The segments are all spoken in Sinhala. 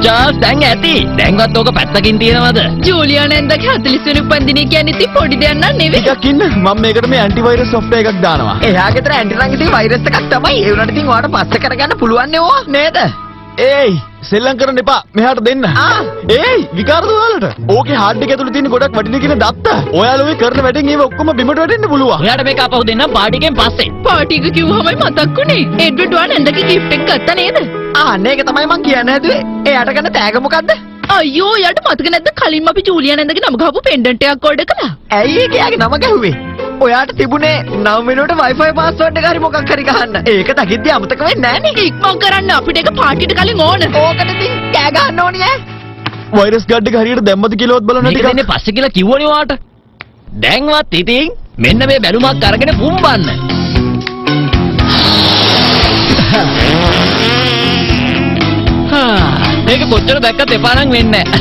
චාල්ස් දැන් ඇති. දැන්වත් ඕක පැත්තකින් තියනවද? ජූලියා නැන්දගේ 40 වෙනි උපන්දිනය කියන්නේ ඉතින් පොඩි දෙයක් නන් නෙවෙයි. ටිකක් ඉන්න මම මේකට මේ ඇන්ටිවයිරස් සොෆ්ට්වෙයාර් එකක් දානවා. එයා ගෙදර ඇන්ටි ළඟ තියෙන වෛරස් එකක් තමයි. ඒ වුණාට ඉතින් ඔයාට පස්සේ කරගන්න පුළුවන් නේ ඕවා නේද? ඒයි සෙල්ලම් කරන්න එපා. මෙහාට දෙන්න. ඒයි විකාරද ඔයාලට? ඕකේ හાર્ඩ් එක ඇතුලේ තියෙන ගොඩක් වටින කියන දත්ත. ඔයාලා ඔය කරන වැඩෙන් ඒව ඔක්කොම බිමට වැටෙන්න පුළුවන්. ඔයාට මේක ආපහු දෙන්නම් පාටි එකෙන් පස්සේ. පාටි එක කිව්වමයි මතක් වුණේ. එඩ්වඩ් ඔයා නැන්දගේ ගිෆ්ට් එක ගත්තා නේද? ආන්න ඒක තමයි මං කියන්න හැදුවේ. එයාට ගන්න තෑග මොකද්ද? අයියෝ එයාට මතක නැද්ද කලින්ම අපි ජූලියා නැන්දගේ නම ගහපු පෙන්ඩන්ට් එකක් ඕඩර් කළා. ඇයි ඒක එයාගේ නම ගැහුවේ? ඔයාට තිබුණේ නම් වෙනුවට Wi-Fi password එක හරි මොකක් හරි ගහන්න. ඒක දකිද්දි අමතක වෙන්නේ නෑනේ. ඉක්මන් කරන්න අපිට ඒක පාටියට කලින් ඕන. ඕකට ඉතින් කෑ ගහන්න ඕනි ඈ. වෛරස් ගාඩ් එක හරියට දැම්මද කියලාවත් බලන්න මේක ටිකක්. දෙන්නේ පස්සේ කියලා කිව්වනේ ඔයාට. දැන්වත් ඉතින් මෙන්න මේ බැලුමක් අරගෙන පුම්බන්න. හා මේක කොච්චර දැක්කත් එපා නම් වෙන්නේ නෑ.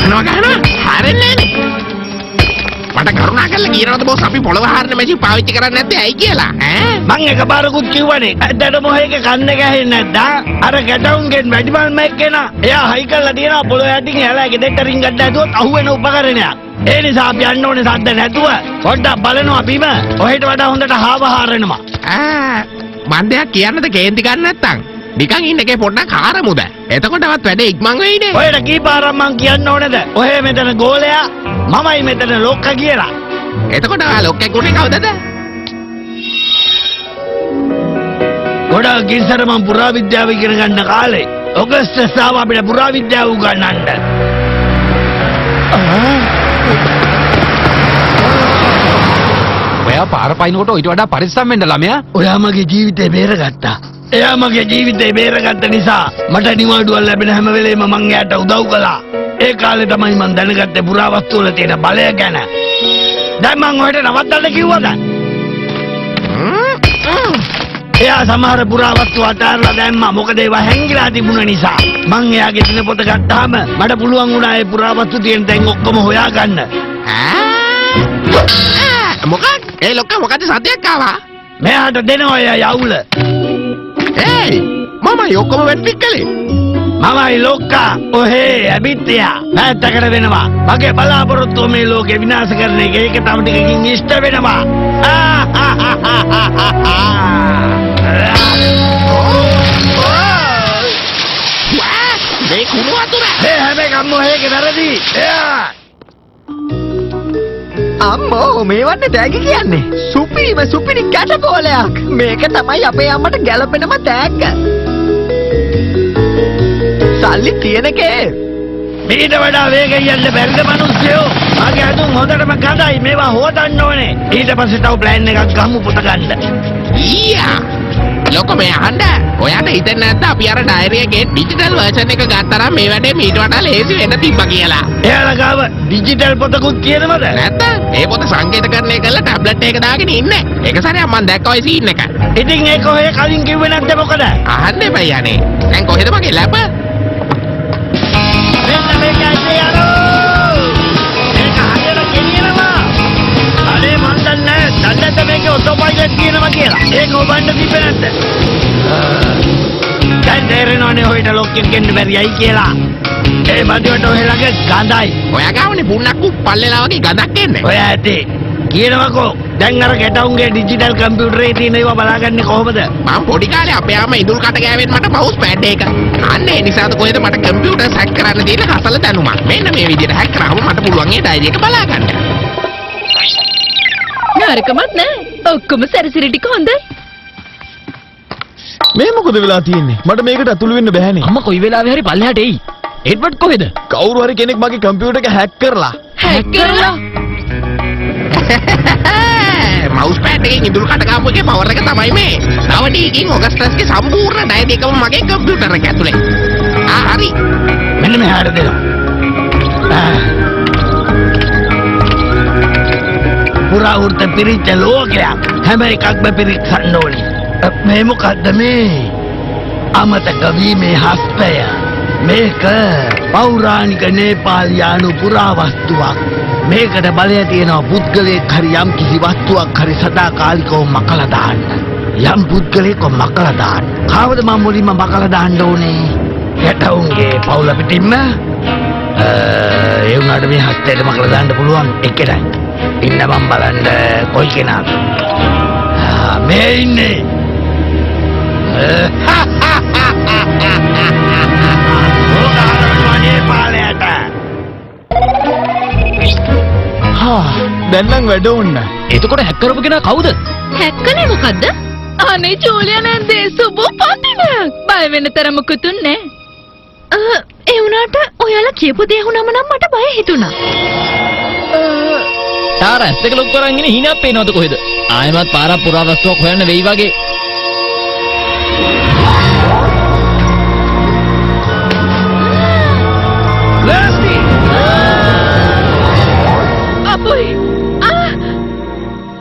ගහනවා ගහනවා හරන්නේ නෑනේ. මට කරුණා කරලා කියනවද බොස් අපි පොළව හාරන මැෂින් පාවිච්චි කරන්නේ නැත්තේ ඇයි කියලා ඈ? මං එකපාරකුත් කිව්වනේ ඇත්තටම ඔය එක කන්න ගැහෙන්නේ නැද්ද? අර ගැටවුන්ගෙන් වැඩිමල්ම එක්කෙනා එයා හයි කරලා තියෙනවා පොළොව යටින් එයාලා ගෙදරට රින් ගන්න හැදුවොත් අහුවෙන උපකරණයක්. ඒ නිසා අපි යන්න ඕනේ සද්ද නැතුව. පොඩ්ඩක් බලනවා බිම. ඔහෙට වඩා හොඳට හාව හාරනවා. ආ මං දෙයක් කියන්නද කේන්ති ගන්න නැත්තම්? නිකන් ඉන්න එකේ පොඩ්ඩක් හාරමුද? එතකොටවත් වැඩේ ඉක්මන් වෙයිනේ. ඔහෙට කී පාරක් මං කියන්න ඕනේද? ඔහෙ මෙතන ගෝලයා මමයි මෙතන ලොක්කා කියලා. එතකොට ඔයා ලොක්කෙක් උනේ කවදද? ගොඩාක් ඉස්සර මං පුරාවිද්‍යාව ඉගෙන ගන්න කාලේ ඔගස්ටස් ආවා අපිට පුරාවිද්‍යාව උගන්වන්න. ඔයා පාර පයින්නකොට ඊට වඩා පරිස්සම් වෙන්න ළමයා. ඔයා මගේ ජීවිතේ බේරගත්තා. එයා මගේ ජීවිතේ බේරගත්ත නිසා මට නිවාඩුවක් ලැබෙන හැම වෙලේම මං එයාට උදව් කළා. ඒ කාලේ තමයි මං දැනගත්තේ පුරාවස්තු වල තියෙන බලය ගැන. දැන් මං ඔයාට නවත්තන්න කිව්වද? එයා සමහර පුරාවස්තු අතහැරලා දැම්මා. මොකද ඒවා හැංගිලා තිබුණ නිසා. මං එයාගේ දින පොත ගත්තාම මට පුළුවන් වුණා ඒ පුරාවස්තු තියෙන තැන් ඔක්කොම හොයාගන්න. මොකක්? ඒ ලොක්කා මොකද සතියක් ආවා? මෙයාට දෙනවා එයා යවුල. ඒයි මමයි ඔක්කොම වැඩ ටික කළේ. මමයි ලොක්කා ඔහේ ඇබිත්තියා පැත්තකට වෙනවා. මගේ බලාපොරොත්තුව මේ ලෝකේ විනාශ කරන එක. ඒක තව ටිකකින් ඉෂ්ට වෙනවා. මේ කුණු වතුර. මේ හැම එකක්ම ඔහේගේ වැරදි. එයා අම්මෝ මේ වන්නේ තෑගි කියන්නේ. සුපිරිම සුපිරි කැටපෝලයක්. මේක තමයි අපේ අම්මට ගැලපෙනම තෑග්ග. සල්ලි තියෙනකේ. මීට වඩා වේගෙන් යන්න බැරිද මිනිස්සුયો? මගේ අතුන් හොඳටම ගඳයි. මේවා හොදන්න ඕනේ. ඊට පස්සේ තව ප්ලෑන් එකක් ගමු පොත ගන්න. ඊයා ලොකෝ මේ අහන්න. ඔයාට හිතෙන්නේ නැද්ද අපි අර ඩයරි එකේ ඩිජිටල් වර්ෂන් එක ගත්තා නම් මේ වැඩේ මීට වඩා ලේසි වෙන්න තිබ්බා කියලා? එයාලා ගාව ඩිජිටල් පොතකුත් තියෙනවද? නැත්නම් ඒ පොත සංකේතකරණය කරලා ටැබ්ලට් එක දාගෙන ඉන්නේ. එක සැරයක් මං දැක්කා ඔය සීන් එක. ඉතින් ඒක ඔය කලින් කිව්වේ නැද්ද මොකද? අහන්න එපා යන්නේ. දැන් කොහෙද මගේ ලැප? මෙන්න මේක ඇත්තේ යරෝ. මේක හරියට ගෙනියනවා. අනේ මං දන්නේ නෑ. දන්නේ නැද්ද මේකේ ඔටෝ පයිලට් තියෙනවා කියලා? ඒක ඔබන්න තිබ්බේ නැද්ද? දැන් තේරෙනවනේ ඔයිට ලොක්කෙක් ගෙන්න බැරි ඇයි කියලා. ඒ මදිවට ඔය ළඟ ගඳයි. ඔයා ගාවනේ පුන්නක්කු පල්ලෙලා වගේ ගඳක් එන්නේ. ඔය ඇති. කියනවකෝ දැන් අර ගැටවුන්ගේ ඩිජිටල් කම්පියුටරේ තියෙන ඒවා බලාගන්නේ කොහොමද? මං පොඩි කාලේ අපේ අම්මා ඉඳුල් කට ගෑවෙන් මට මවුස් පෑඩ් එක. අන්න ඒ නිසාද කොහෙද මට කම්පියුටර් හැක් කරන්න තියෙන හසල දැනුමක්. මෙන්න මේ විදිහට හැක් කරාම මට පුළුවන් ඒ ඩයරි එක බලාගන්න. නරකමක් නෑ. ඔක්කොම සැරසිරි ටික හොඳයි. මේ මොකද වෙලා තියෙන්නේ? මට මේකට ඇතුළු වෙන්න බෑනේ. අම්මා කොයි වෙලාවෙ හරි පල්ලෙහාට එයි. එඩ්වඩ් කොහෙද? කවුරු හරි කෙනෙක් මගේ කම්පියුටර් එක හැක් කරලා. හැක් කරලා? මවුස් පෑඩ් එකෙන් ඉඳුල් කට ගාපු එකේ පවර් එක තමයි මේ. තව ටිකකින් ඔගස්ටස්ගේ සම්පූර්ණ ඩයරි එකම මගේ කම්පියුටර් එක ඇතුලේ. ආ හරි. මෙන්න මෙහාට දෙනවා. පුරාවෘත පිරිච්ච ලෝකයක්. හැම එකක්ම පිරික්සන්න ඕනේ. මේ මොකද්ද මේ? අමතක වීමේ හස්තය. මේක පෞරාණික නේපාලියානු පුරාවස්තුවක්. මේකට බලය තියෙනවා පුද්ගලයෙක් හරි යම් කිසි වස්තුවක් හරි සදාකාලිකව මකලා දාන්න. යම් පුද්ගලයෙක්ව මකලා දාන්න. කවද මම මුලින්ම මකලා දාන්න ඕනේ? ගැටවුන්ගේ පවුල පිටින්ම ඒ වුණාට මේ හස්තයට මකලා දාන්න පුළුවන් එක්කෙනයි. ඉන්න මම බලන්න කොයි කෙනාද? මේ ඉන්නේ. දැන් නම් වැඩ ඕන්න. එතකොට හැක් කරපු කෙනා කවුද? හැක් කළේ මොකද්ද? අනේ ජූලියා නන්දේ සුබ පතිනක්. බය වෙන තරම මොකුත් නෑ. ඒ වුණාට ඔයාලා කියපු දේ වුණාම නම් මට බය හිතුණා. තාර ඇස් දෙක ලොකු කරන් ඉන්නේ හිණක් පේනවද කොහෙද? ආයෙමත් පාරක් පුරාවස්තුවක් හොයන්න වෙයි වගේ. අපොයි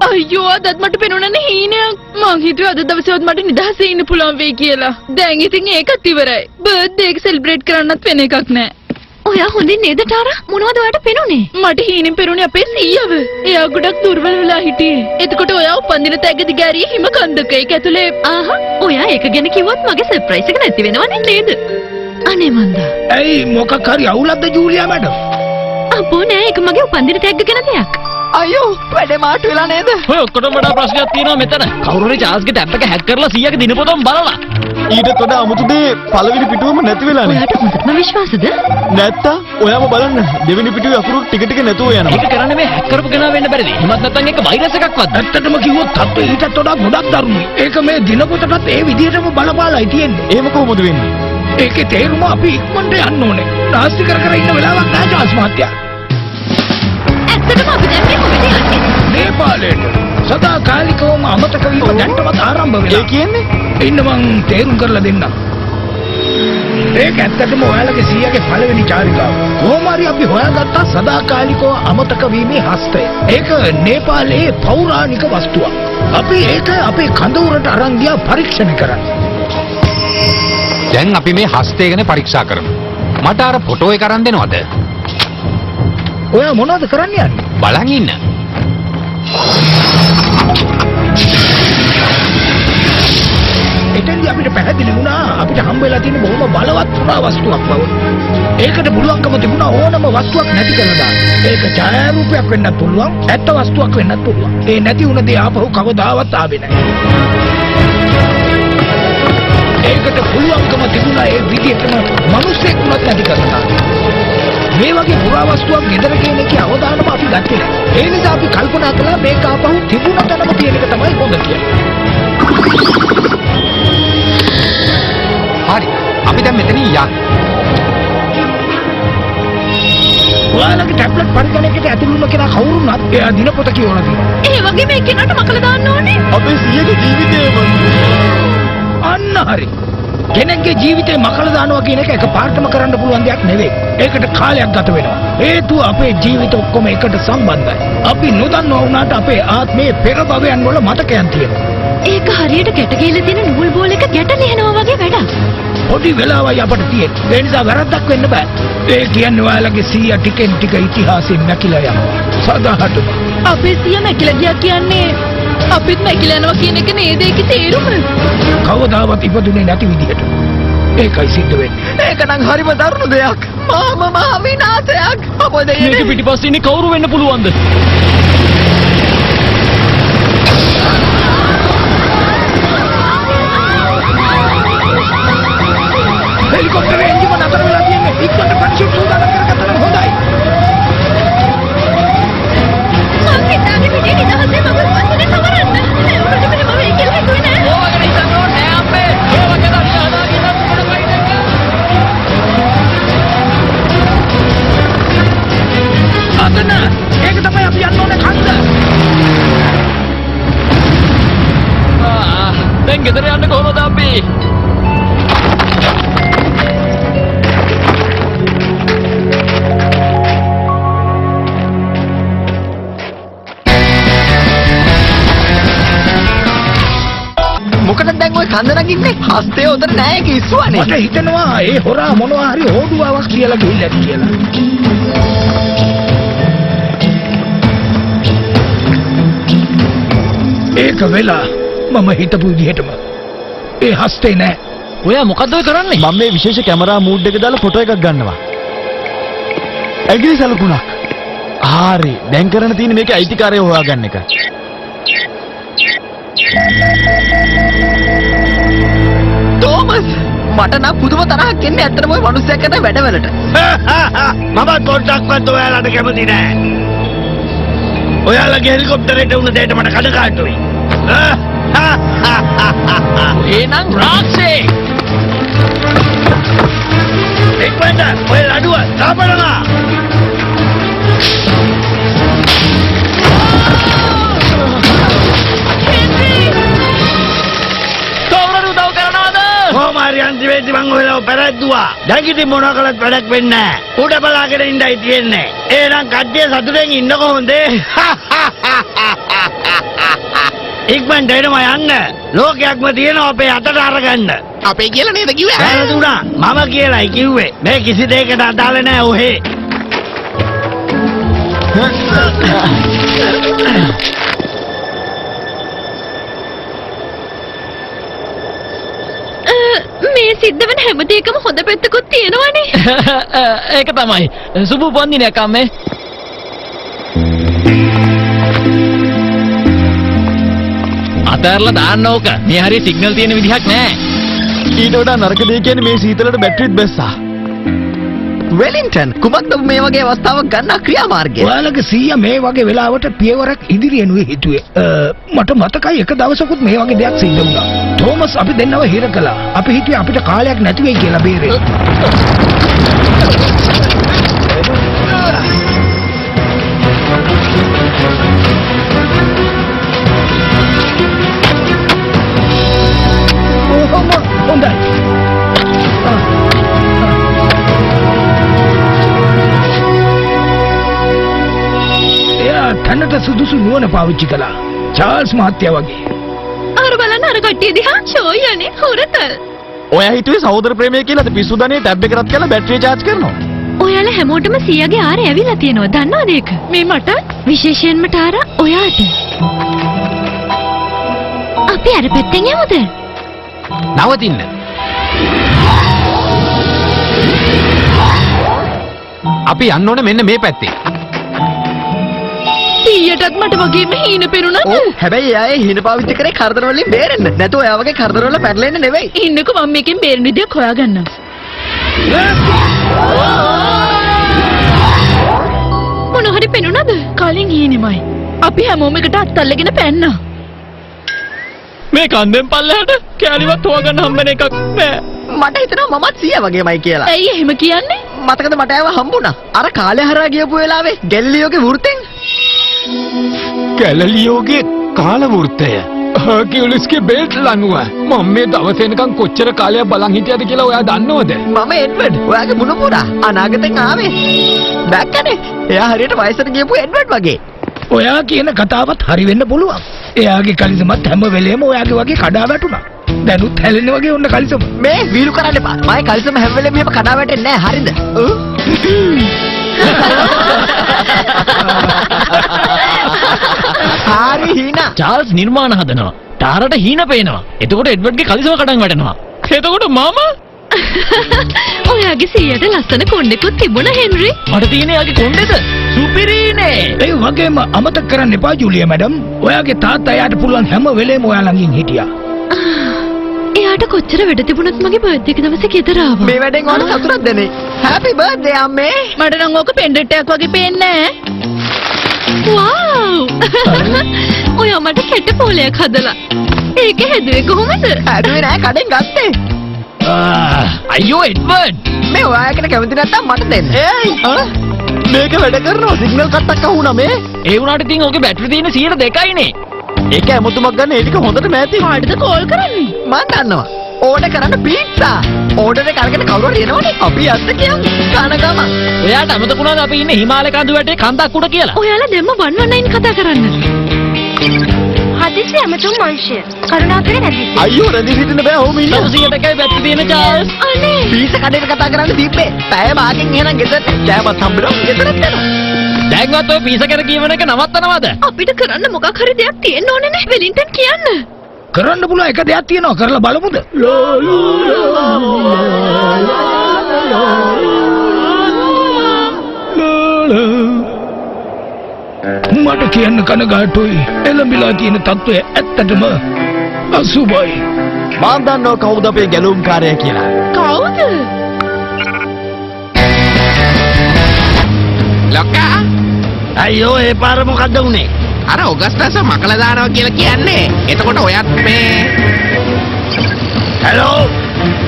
අයියෝ අදත් මට පෙනුණනේ හීනයක්. මං හිතුවේ අද දවසේවත් මට නිදහසේ ඉන්න පුළුවන් වෙයි කියලා. දැන් ඉතින් ඒකත් ඉවරයි. බර්ත්ඩේ එක සෙලිබ්‍රේට් කරන්නත් වෙන එකක් නෑ. ඔයා හොඳින් නේද ටාරා? මොනවද ඔයාට පෙනුනේ? මට හීනෙන් පෙනුනේ අපේ සීයව. එයා ගොඩක් දුර්වල වෙලා හිටියේ. එතකොට ඔයා උපන්දින තෑග්ග දිග ඇරියේ හිම කන්දක. ඒක ඇතුලේ ආහා ඔයා ඒක ගැන කිව්වොත් මගේ සර්ප්‍රයිස් එක නැති වෙනවනේ නේද? අනේ මන්දා. ඇයි මොකක් හරි අවුලක්ද ජූලියා මැඩම්? අපෝ නෑ ඒක මගේ උපන්දින තෑග්ග ගැන දෙයක්. අයියෝ වැඩේ මාට් වෙලා නේද? ඔය ඔක්කොටම වඩා ප්‍රශ්නයක් තියෙනවා මෙතන. කවුරු හරි චාල්ස්ගේ ටැබ් එක හැක් කරලා සීයාගේ දිනපොතම බලලා. ඊටත් වඩා අමුතු දේ පළවෙනි පිටුවම නැති වෙලානේ. ඔයාට හොඳටම විශ්වාසද? නැත්තම් ඔයාම බලන්න දෙවෙනි පිටුවේ අකුරු ටික ටික නැතුව යනවා. ඒක කරන්නේ මේ හැක් කරපු කෙනා වෙන්න බැරිද? එහෙමත් නැත්නම් ඒක වෛරස් එකක්වත්. ඇත්තටම කිව්වොත් තත්ත්වය ඊටත් වඩා ගොඩක් දරුණුයි. ඒක මේ දිනපොතටත් ඒ විදිහටම බලපාලායි තියෙන්නේ. එහෙම කොහොමද වෙන්නේ? ඒකේ තේරුම අපි ඉක්මනට යන්න ඕනේ. නාස්ති කර කර ඉන්න වෙලාවක් නෑ චාල්ස් මහත්තයා. ඇත්තටම අපි දැන් මේ කොහෙද යන්නේ? නේපාලයට. සදාකාලිකවම අමතක වීම දැන්ටමත් ආරම්භ වෙලා. ඒ කියන්නේ? ඉන්න මං තේරුම් කරලා දෙන්නම්. ඒක ඇත්තටම ඔයාලගේ සීයාගේ පළවෙනි චාරිකාව. කොහොම හරි අපි හොයාගත්තා සදාකාලිකව අමතක වීමේ හස්තය. ඒක නේපාලයේ පෞරාණික වස්තුවක්. අපි ඒක අපේ කඳවුරට අරන් ගියා පරීක්ෂණ කරන්න. දැන් අපි මේ හස්තය ගැන පරීක්ෂා කරමු. මට අර ෆොටෝ එක අරන් දෙනවද? ඔයා මොනවද කරන්න යන්නේ? බලන් ඉන්න. එතෙන්දී අපිට පැහැදිලි වුණා අපිට හම්බ වෙලා තියෙන බොහොම බලවත් පුරාවස්තුවක් බව. ඒකට පුළුවන්කම තිබුණා ඕනම වස්තුවක් නැති කරලා දාන්න. ඒක ඡායාරූපයක් වෙන්නත් පුළුවන්, ඇත්ත වස්තුවක් වෙන්නත් පුළුවන්. ඒ නැති වුණ දේ ආපහු කවදාවත් ආවේ නැහැ. ඒකට පුළුවන්කම තිබුණා ඒ විදිහටම මිනිස්සෙක් වුණත් නැති කරලා දාන්න. මේ වගේ පුරාවස්තුවක් ගෙදර කියන එකේ අවදානම අපි ගත්තේ නැහැ. ඒ නිසා අපි කල්පනා කළා මේක ආපහු තිබුණ තැනම තියෙන එක තමයි හොඳ කියලා. හරි. අපි දැන් මෙතනින් යන්. ඔයාලගේ ටැබ්ලට් පරිගණකයට ඇතුළු වුණ කෙනා කවුරු වුණත් එයා දිනපොත කියවලා තියෙනවා. ඒ වගේම ඒ කෙනාට මකලා දාන්න ඕනේ. අපේ සීයාගේ ජීවිතේම. අන්න හරි. කෙනෙක්ගේ ජීවිතේ මකලා දානවා කියන එක එකපාරටම කරන්න පුළුවන් දෙයක් නෙවෙයි. ඒකට කාලයක් ගත වෙනවා. හේතුව අපේ ජීවිත ඔක්කොම එකට සම්බන්ධයි. අපි නොදන්නවා වුණාට අපේ ආත්මයේ පෙර භවයන් වල මතකයන් තියෙනවා. ඒක හරියට ගැට ගහලා තියෙන නූල් බෝල් එක ගැට ලියනවා වගේ වැඩක්. පොඩි වෙලාවයි අපට තියෙන්නේ. ඒ නිසා වැරද්දක් වෙන්න බෑ. ඒ කියන්නේ ඔයාලගේ සීයා ටිකෙන් ටික ඉතිහාසයෙන් මැකිලා යනවා. සදාහටම. අපේ සීයා මැකිලා ගියා කියන්නේ අපිත් මැකිලා යනවා කියන එක නේද ඒකේ තේරුම? කවදාවත් ඉපදුනේ නැති විදිහට. ඒකයි සිද්ධ වෙන්නේ. ඒක නම් හරිම දරුණු දෙයක්. මාම මහා විනාශයක්. අපෝ දෙයනේ. මේක පිටිපස්සේ ඉන්නේ කවුරු වෙන්න පුළුවන්ද? හෙලිකොප්ටරේ එන්ජිම නතර වෙලා තියෙන්නේ. ඉක්මනට පැරෂූට් සූදානම් කරගත්තා නම් හොඳයි. මං හිතාගෙන හිටියේ නිදහසේ මම උපන්දිනේ සමරන්න. ඒ වුණාට මෙහෙම වෙයි කියලා හිතුවේ නෑ. ඕවා ගැන හිතන්න ඕනේ නෑ අපේ. ඒවා ගැන අපි හදාගෙන ඉන්න මොකද ෆයිට් එක. අතන ඒක තමයි අපි යන්න ඕනේ කන්ද. ආ දැන් ගෙදර යන්න කොහොමද අපි? මොකටද දැන් ඔය ඔය කන්ද නගින්නේ? හස්තය උතන නෑ ඒක ඉස්සුවනේ. මට හිතෙනවා ඒ හොරා මොනවා හරි හොඩුවාවක් කියලා ගිහිල්ලා ඇති කියලා. ඒක වෙලා මම හිතපු විදිහටම ඒ හස්තේ නෑ. ඔයා මොකද්ද ඔය කරන්නේ? මම මේ විශේෂ කැමරා මූඩ් එක දාලා ෆොටෝ එකක් ගන්නවා. ඇඟිලි සලකුණක්. හරි. දැන් කරන්න තියෙන්නේ මේකේ අයිතිකාරයව හොයාගන්න එක. තෝමස් මට නම් පුදුම තරහක් එන්නේ ඇත්තටම ඔය මිනිස්සයා කරන වැඩවලට. මම පොඩ්ඩක්වත් ඔයාලට කැමති නෑ. ඔයාලගේ හෙලිකොප්ටරේට වුණ දෙයට මට කනගාටුයි. එහෙනම් රාක්ෂේ ඉක්මනට ඔය ලඩුව තාපනවා. කවුරුහරි උදව් කරනවද? කොහොම හරි අන්තිමේදී මං ඔයාලව පැරද්දුවා. දැන් ඉතින් මොනවා කළත් වැඩක් වෙන්නේ නෑ. උඩ බලාගෙන ඉඳයි තියෙන්නේ. එහෙනම් කට්ටිය සතුටෙන් ඉන්න කොහොමද? ඉක්මනට එනවා යන්න. ලෝකයක්ම තියෙනවා අපේ අතට අරගන්න. අපේ කියලා නේද කිව්වේ? වැරදුනා. මම කියලායි කිව්වේ. මේ කිසි දෙයකට අදාළ නෑ ඔහේ. මේ සිද්ධ වෙන හැම දෙයකම හොඳ පැත්තකුත් තියෙනවනේ. ඒක තමයි. සුබ උපන්දිනයක් අම්මේ. අතහැරලා දාන්න ඕක. මේ හරිය සිග්නල් තියෙන විදිහක් නෑ. ඊට වඩා නරක දේ කියන්නේ මේ සීතලට බැටරිත් බැස්සා. වෙලින්ටන් කුමක්ද මේ වගේ අවස්ථාවක් ගන්න ක්‍රියාමාර්ගය? ඔයාලගේ සීයා මේ වගේ වෙලාවට පියවරක් ඉදිරියෙනුයි හිතුවේ. මට මතකයි එක දවසකුත් මේ වගේ දෙයක් සිද්ධ වුණා. තෝමස් අපි දෙන්නව හිර කළා. අපි හිතුවේ අපිට කාලයක් නැති වෙයි කියලා බේරෙන්න. ඔහොම හොඳයි. එයා තනට සුදුසු නුවණ පාවිච්චි කළා. චාල්ස් මහත්තයා වගේ. අර බලන්න අර කට්ටිය දිහා ෂෝයි අනේ හොරතල්. ඔයා හිතුවේ සහෝදර ප්‍රේමය කියලාද? පිස්සු දනේ ටැබ් එක රත් කරලා බැටරිය චාර්ජ් කරනවා. ඔයාලා හැමෝටම සීයාගේ ආරේ ඇවිල්ලා තියෙනවා. දන්නවද ඒක? මේ මටත් විශේෂයෙන්ම ටාරා ඔයාට. අපි අර පැත්තෙන් යමුද? නවතින්න. අපි යන්න ඕනේ මෙන්න මේ පැත්තේ. සීයටත් මට වගේම හීන පෙරුණාද? ඔව් හැබැයි එයා ඒ හීන පාවිච්චි කරේ කරදර වලින් බේරෙන්න. නැතුව ඔයා වගේ කරදර වල පැටලෙන්න නෙවෙයි. ඉන්නකෝ මම මේකෙන් බේරෙන විදියක් හොයාගන්නම්. මොන හරි පෙනුණාද? කලින් හීනෙමයි. අපි හැමෝම එකට අත් අල්ලගෙන පැන්නා. මේ කන්දෙන් පල්ලෙහාට කෑලිවත් හොයාගන්න හම්බෙන එකක් නෑ. මට හිතෙනවා මමත් සීයා වගේමයි කියලා. ඇයි එහෙම කියන්නේ? මතකද මට ආව හම්බුණා. අර කාලය හරහා ගියපු වෙලාවේ ගැලිලියෝගේ වෘත්තෙන්. ගැලිලියෝගේ කාල වෘත්තය. හර්කියුලිස්ගේ බෙල්ට් ලණුව. මම මේ දවස් එනකන් කොච්චර කාලයක් බලන් හිටියද කියලා ඔයා දන්නවද? මම එඩ්වඩ්. ඔයාගේ මුණුපුරා අනාගතෙන් ආවේ. දැක්කනේ. එයා හරියට වයසට ගියපු එඩ්වඩ් වගේ. ඔයා කියන කතාවත් හරි වෙන්න පුළුවන්. එයාගේ කලිසමත් හැම වෙලේම ඔයාගේ වගේ කඩා වැටුණා. දැනුත් හැලෙන වගේ ඔන්න කලිසම. මේ වීලු කරන්න එපා. මගේ කලිසම හැම වෙලේම එහෙම කඩා වැටෙන්නේ නැහැ. හරිද? හරි හීනා. චාල්ස් නිර්මාණ හදනවා. ටාරට හීන පේනවා. එතකොට එඩ්වඩ්ගේ කලිසම කඩන් වැටෙනවා. එතකොට මම ඔයාගේ සීයට ලස්සන කොණ්ඩෙකුත් තිබුණා හෙන්රි. මට තියෙන එයාගේ කොණ්ඩෙද? සුපිරිනේ. ඒ වගේම අමතක කරන්න එපා ජූලියා මැඩම්. ඔයාගේ තාත්තා එයාට පුළුවන් හැම වෙලේම ඔයා ළඟින් හිටියා. එයාට කොච්චර වැඩ තිබුණත් මගේ බර්ත්ඩේ එක දවසේ ගෙදර ආවා. මේ වැඩෙන් ඔයාලට සතුටක් දැනේ. හැපි බර්ත්ඩේ අම්මේ. මට නම් ඕක පෙන්ඩන්ට් එකක් වගේ පේන්නේ නෑ. වව්! ඔයා මට කැට පොලයක් හදලා. ඒක හැදුවේ කොහොමද? හැදුවේ නෑ කඩෙන් ගත්තේ. අයියෝ එඩ්වඩ්. මේ ඔයා එකට කැමති නැත්තම් මට දෙන්න. ඒයි මේක වැඩ කරනවා. සිග්නල් කට්ටක් අහුණා මේ. ඒ වුණාට ඉතින් ඕකේ බැටරි තියෙන 102යිනේ. ඒක ඇමුතුමක් ගන්න ඒ ටික හොඳට මෑති. කාටද කෝල් කරන්නේ? මං දන්නවා. ඕඩර් කරන්න පීට්සා. ඕඩර් එක අරගෙන කවුරු හරි එනවනේ. අපි යන්න කියමු. කන ගම. ඔයාට අමතක වුණාද අපි ඉන්නේ හිමාලය කඳු වැටේ කන්දක් උඩ කියලා? ඔයාලා දැම්ම 119 කතා කරන්න. හදිසි ඇමතුම් අංශය. කරුණාකර රැඳී සිටින්න. අයියෝ රැඳී සිටින්න බෑ ඔහොම ඉන්න. 100ටකයි බැටරි තියෙන චාල්ස්. අනේ පීස කඩේට කතා කරන්න තිබ්බේ. පැය භාගෙන් එහෙනම් ගෙදරට කෑමත් හම්බෙනවා ගෙදරත් යනවා. දැන්වත් ඔය පීස ගැන කියවන එක නවත්තනවද? අපිට කරන්න මොකක් හරි දෙයක් තියෙන්න ඕනේ නේ. වෙලින්ටන් කියන්න. කරන්න පුළුවන් එක දෙයක් තියෙනවා කරලා බලමුද? මට කියන්න කනගාටුයි. එළඹිලා තියෙන තත්ත්වය ඇත්තටම අසුබයි. මං දන්නවා කවුද අපේ ගැලවුම්කාරයා කියලා. කවුද? ලොකා අයියෝ ඒ පාර මොකද්ද උනේ? අර ඔගස්ටස් මකලා දානවා කියලා කියන්නේ. එතකොට ඔයත් මේ හෙලෝ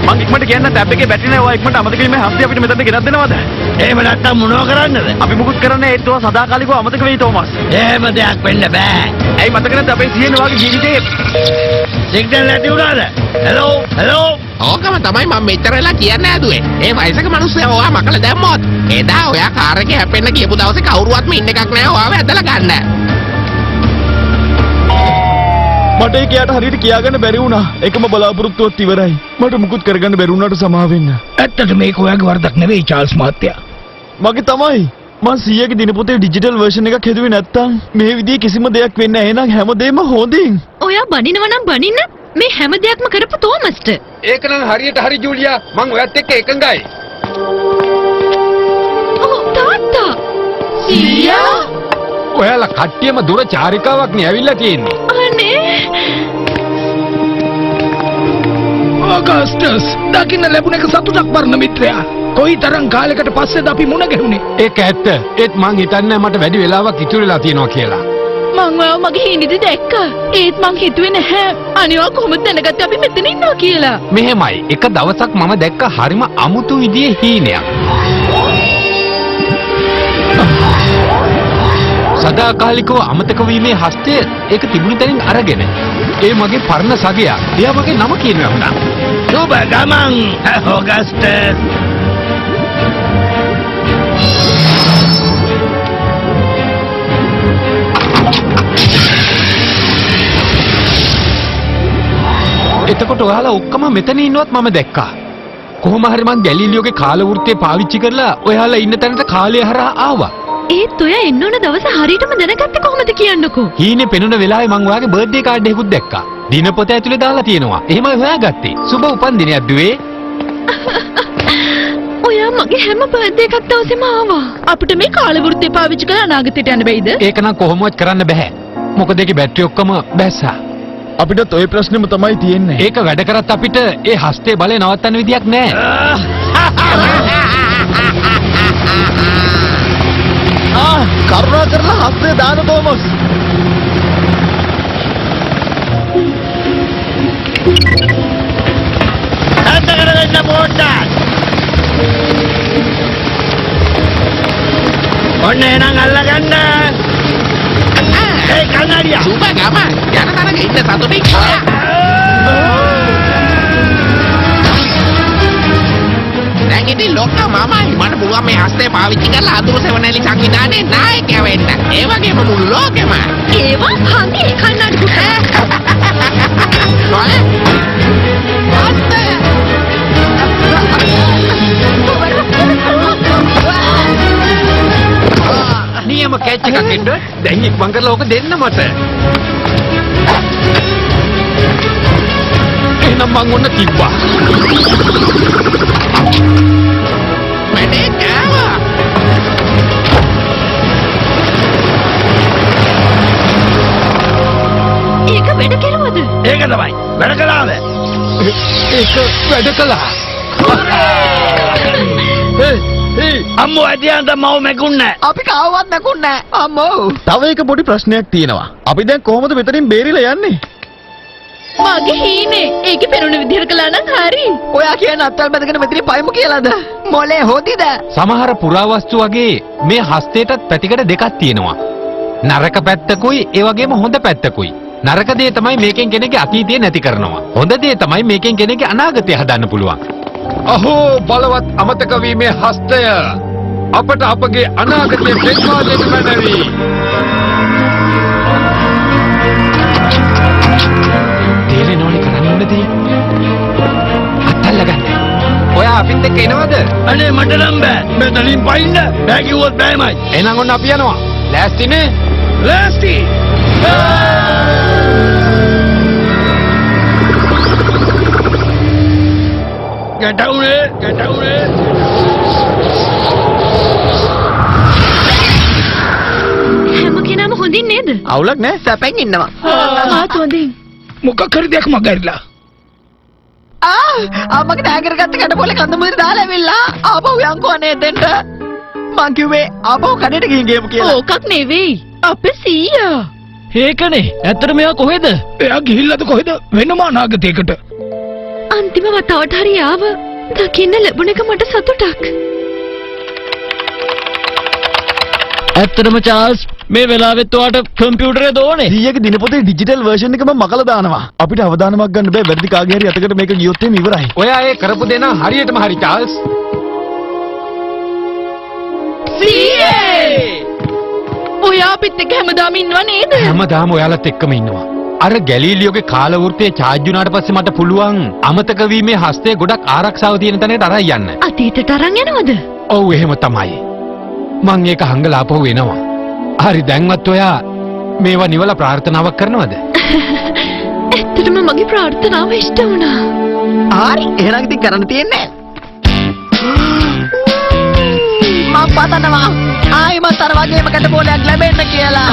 මං ඉක්මනට කියන්න ටැබ් එකේ බැටරි නෑ. ඔයා ඉක්මනට අමතක වීමේ හස්තය අපිට මෙතනට ගෙනත් දෙනවද? එහෙම නැත්තම් මොනව කරන්නද? අපි මුකුත් කරන්නේ ඒත් ඔයා සදාකාලිකව අමතක වෙයි තෝමස්. එහෙම දෙයක් වෙන්න බෑ. ඇයි මතක නැද්ද අපේ සිහින වාගේ ජීවිතේ සිග්නල් නැති වුණාද? හෙලෝ හෙලෝ ඕකම තමයි මම මෙච්චර වෙලා කියන්න හැදුවේ. ඒ වයසක මිනිස්සයා ඔයා මකලා දැම්මොත් එදා ඔයා කාර් එකේ හැප්පෙන්න කියපු දවසේ කවුරුවත්ම ඉන්න එකක් නෑ ඔයාව ඇදලා ගන්න. මට ඒක යාට හරියට කියාගන්න බැරි වුණා. එකම බලාපොරොත්තුවත් ඉවරයි. මට මුකුත් කරගන්න බැරි වුණාට සමා වෙන්න. ඇත්තට මේක ඔයාගේ වරදක් නෙවෙයි චාල්ස් මහත්තයා. මගේ තමයි. මං සීයාගේ දිනපොතේ ඩිජිටල් වර්ෂන් එකක් හැදුවේ නැත්තම් මේ විදිහේ කිසිම දෙයක් වෙන්නේ නැහැ. එහෙනම් හැමදේම හොඳින්. ඔයා බනිනවා නම් බනින්න මේ හැම දෙයක්ම කරපු තෝමස්ට. ඒක නම් හරියට හරි ජූලියා. මං ඔයත් එක්ක එකඟයි. ඔව් තාත්තා. සීයා ඔයාලා කට්ටියම දුර චාරිකාවක් නේ ඇවිල්ලා තියෙන්නේ. අනේ ඔගස්ටස් දකින්න ලැබුණ එක සතුටක් වර්ණ මිත්‍රයා. කොයිතරම් කාලයකට පස්සේද අපි මුණ ගැහුනේ. ඒක ඇත්ත. ඒත් මං හිතන්නේ මට වැඩි වෙලාවක් ඉතුරු වෙලා තියෙනවා කියලා. මං ඔයාව මගේ හීනෙදි දැක්කා. ඒත් මං හිතුවේ නැහැ. අනේ ඔයා කොහොමද දැනගත්තේ අපි මෙතන ඉන්නවා කියලා? මෙහෙමයි. එක දවසක් මම දැක්ක හරිම අමුතු විදිහේ හීනයක්. සදාකාලිකව අමතක වීමේ හස්තය ඒක තිබුණු තැනින් අරගෙන. ඒ මගේ පරණ සගයා. එයා මගේ නම කියනවා වුණා. සුබ ගමන් ඔගස්ටස්. එතකොට ඔයාලා ඔක්කොම මෙතන ඉන්නවත් මම දැක්කා. කොහොම හරි මං ගැලීලියෝගේ කාලවෘත්තය පාවිච්චි කරලා ඔයාලා ඉන්න තැනට කාලය හරහා ආවා. ඒත් ඔයා එන්න ඕන දවස හරියටම දැනගත්තේ කොහොමද කියන්නකෝ? හීනේ පෙනුන වෙලාවේ මං ඔයාගේ බර්ත්ඩේ කාඩ් එකකුත් දැක්කා. දිනපොත ඇතුලේ දාලා තියෙනවා. එහෙමයි හොයාගත්තේ. සුබ උපන්දිනයක් දුවේ. ඔයා මගේ හැම බර්ත්ඩේ එකක් දවසේම ආවා. අපිට මේ කාලවෘත්තය පාවිච්චි කරලා අනාගතයට යන්න බැයිද? ඒක නම් කොහොමවත් කරන්න බැහැ. මොකද ඒකේ බැටරි ඔක්කොම බැස්සා. අපිටත් ওই ප්‍රශ්නේම තමයි තියෙන්නේ. ඒක වැඩ කරත් අපිට ඒ හස්තේ බලය නවත්තන්න විදියක් නෑ. ආ කරුණා කරලා හස්තේ දාන්න තෝමස්. අත කරගන්න පොඩ්ඩක්. ඔන්න එහෙනම් අල්ලගන්න. ඒ කන්නඩියා. සුබ ගමන්. යන තරක ඉන්න සතුටින්. දැන් ඉතින් ලොක්කා මමයි. මට පුළුවන් මේ හස්තය පාවිච්චි කරලා අතුරු සෙවණැලි සංවිධානයේ නායකයා වෙන්න. ඒ වගේම මුළු ලෝකෙම. ඒවා හරි කන්නඩි පුතා. හස්තය. නියම කැච් එකක් එන්න. දැන් ඉක්මන් කරලා ඕක දෙන්න මට. එහෙනම් මං ඔන්න තිබ්බා. වැඩේ කෑවා. ඒක වැඩ කෙරුවද? ඒක තමයි. වැඩ කළාද? ඒක වැඩ කළා. අම්මෝ ඇතියන්ට මව මැකුන්නේ. අපි කාවවත් මැකුන්නේ නෑ අම්මෝ. තව එක පොඩි ප්‍රශ්නයක් තියෙනවා. අපි දැන් කොහොමද මෙතනින් බේරිලා යන්නේ? මගේ හීනේ. ඒකේ පෙනුන විදිහට කළා නම් හරි. ඔයා කියන්නේ අත්වල බැඳගෙන මෙතනින් පයිමු කියලාද? මොලේ හොදිද? සමහර පුරාවස්තු වගේ මේ හස්තයටත් පැතිකඩ දෙකක් තියෙනවා. නරක පැත්තකුයි ඒ වගේම හොඳ පැත්තකුයි. නරක දේ තමයි මේකෙන් කෙනෙක්ගේ අතීතය නැති කරනවා. හොඳ දේ තමයි මේකෙන් කෙනෙක්ගේ අනාගතය හදන්න පුළුවන්. අහෝ බලවත් අමතක වීමේ හස්තය අපට අපගේ අනාගතය පෙන්වා දෙන්න මැනවි. අපිත් එක්ක එනවද? අනේ මට නම් බෑ. මෙතනින් පයින්න බෑ කිව්වොත් බෑමයි. එහෙනම් ඔන්න අපි යනවා. ලෑස්තිනේ? ලෑස්ති. ගැටුනේ ගැටුනේ. හැම කෙනාම හොඳින් නේද? අවුලක් නෑ. සැපෙන් ඉන්නවා. මාත් හොඳින්. මොකක් හරි දෙයක් මගහැරිලා. ආ අම්මගේ තෑගි කරගත්ත කැට පොලේ කඳ මුදිර දාලා ඇවිල්ලා ආපහු යන්කෝ අනේ එතෙන්ට. මං කිව්වේ ආපහු කඩේට ගිහින් ගේමු කියලා. ඕකක් නෙවෙයි. අපේ සීයා. ඒකනේ. ඇත්තට මෙයා කොහෙද? එයා ගිහිල්ලාද කොහෙද? වෙනම අනාගතයකට. අන්තිම වතාවට හරි ආව දකින්න ලැබුණ එක මට සතුටක්. ඇත්තටම චාල්ස් මේ වෙලාවෙත් ඔයාට කම්පියුටරේ දෝනේ. සීයාගේ දිනපොතේ ඩිජිටල් වර්ෂන් එක මම මකලා දානවා. අපිට අවදානමක් ගන්න බෑ. වැරදි කාගේ හරි අතකට මේක ගියොත් එහෙම ඉවරයි. ඔයා ඒ කරපු දේ නම් හරියටම හරි චාල්ස්. සීයේ! ඔයා අපිත් එක්ක හැමදාම ඉන්නව නේද? හැමදාම ඔයාලත් එක්කම ඉන්නවා. අර ගැලීලියෝගේ කාලවෘත්තයේ චාර්ජ් වුණාට පස්සේ මට පුළුවන් අමතක වීමේ හස්තය ගොඩක් ආරක්ෂාව තියෙන තැනකට අරන් යන්න. අතීතයට අරන් යනවද? ඔව් එහෙම තමයි. මං ඒක හංගලා ආපහු එනවා. හරි දැන්වත් ඔයා මේවා නිවලා ප්‍රාර්ථනාවක් කරනවද? ඇත්තටම මගේ ප්‍රාර්ථනාව ඉෂ්ට වුණා. හරි එහෙනම් ඉතින් කරන්න තියෙන්නේ මං පතනවා ආයිමත් අර වගේම කැට බෝලයක් ලැබෙන්න කියලා.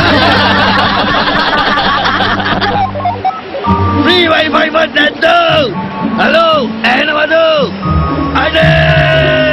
ෆ්‍රී වයිෆයි වත් නැද්ද? හලෝ ඇහෙනවද? අනේ